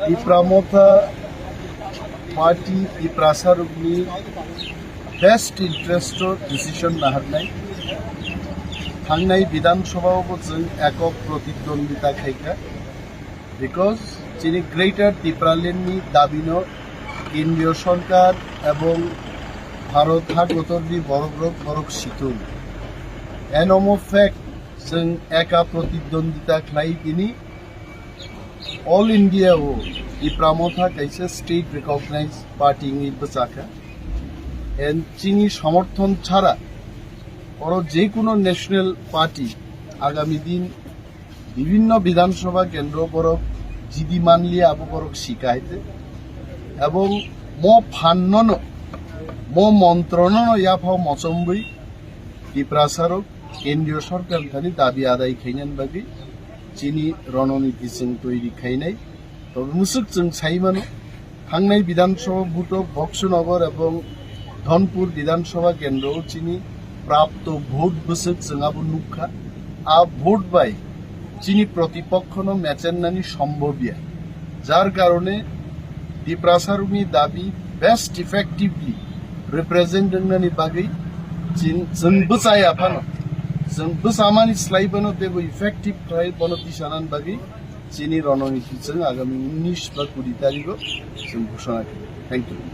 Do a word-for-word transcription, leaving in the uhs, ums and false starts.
Tipra Motha Party Tiprasa rokni best interest o decision naharnai. Thangnai Bidhan Sabha o bo chwng ekok protidwondita khaikha, because chini Greater Tipraland ni dabi no Kendriya Sarkar ebong Bharat hakotor ni borok rok borok situng. Eno mo fact, chwng eka protidwondita khlai tini All India o Tipra Motha kaisa state recognized party wngwi bwchakha. And chini somorthon chara oro je kuno national party agami din bibhinno Bidhan Sabha kendro borok jidi manliya abo borok sikaite. Ebong mo phannono, mo montronono yaphao mochomwi Tiprasarok Kendriya Sarkar thani dabi adai khainani bagwi chini rononiti chwng toiri khainai. Tobe mwswk chwng sai mano, thangnai Bidhan Sabha vote o Boksunagar ebong Dhonpur Bidhan Sabha kendro o chini prapto vote bwswk chwng abo nukha. A vote bai chini protipokhono mechennani sombhobya. Jar karone Tiprasarokni dabi best effectively represent wngnani bagwi chin-, chwng bwchaya phano, chwng bwchamani slai bono teibo effective khlai bono tisanani bagwi chini rononiti chwng agami unis ba kuri tarigo chwng ghoshona khaio. Thank you.